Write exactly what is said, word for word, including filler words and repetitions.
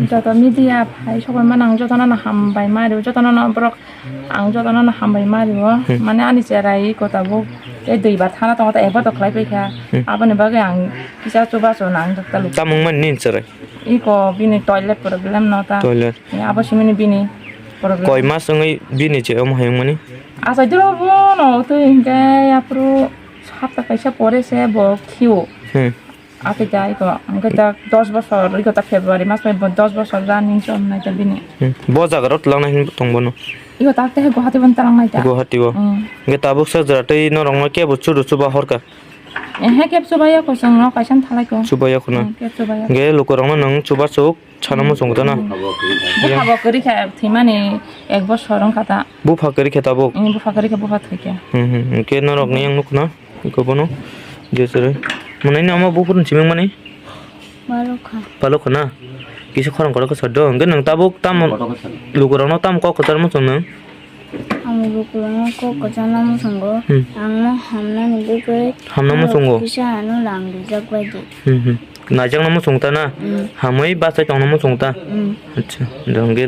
Joto media phai sokoi mano ang jotono no hambai ma rio, jotono no borok ang jotono no hambai ma rio. Hmm. Mane ani cherai iko tabuk tei dui bar thana tongo, tei ebo to khlai paikha. Hmm. Aboni bagwi ang kisa chubachu nang jak talu. Tamung mani nini cherai? Iko bini toilet problem no ta. Toilet. Abo simini bini problem. Koi mas wngwi bini je omo hayung mani? Achai duro bono twi hinkhe aphuru hapta kaisa pore se bo khio. Hmm. Atwi da iko, hwnkhe da dos bosor, iko da February mas bai bo dos bosor running chom nai da bini. Hmm. Bo jaga rok twlang nai hinwi tong bono? Iko tak tehe Guwahati bono twlang nai da. Guwahati o. Hmm. Hwnkhe tabuk sa jora tei norok no kebo churu chuba horka? Ehe, kebo chuba ya ko chwng no kaisa thalai ko. Chuba ya ko na? Hmm, kebo chuba ya. Hwnkhe luku rok no nwng chuba chuk sana muchung ta na? Hmm. Bupha bo kwrwi kha thwimani ek bosor wngkha ta. Bupha kwrwi kha tabuk? Hmm, bupha kwrwi kha, bupha thwi kha. Hmm, hmm. Hwnkhe norok ni yang nuk na? Iko bono je sere. Mane ni ama buphuru ni siming mani? Balokha. Balokha na? Kisa khorang kotor khe sar do. Hwnkhe nwng tabuk tamo lukurokno tamo kok kwchar muchung nwng? Ang lukurokno kok kwcharno muchungo. Hmm. Ang no hamnani bagwi Hamna muchungo? Kisa ano lang rijak bai di. Hmm, hmm. Naijakno muchung ta na? Hmm. Hamwi bachai tongno muchung ta? Hmm. Acha. Hwnkhe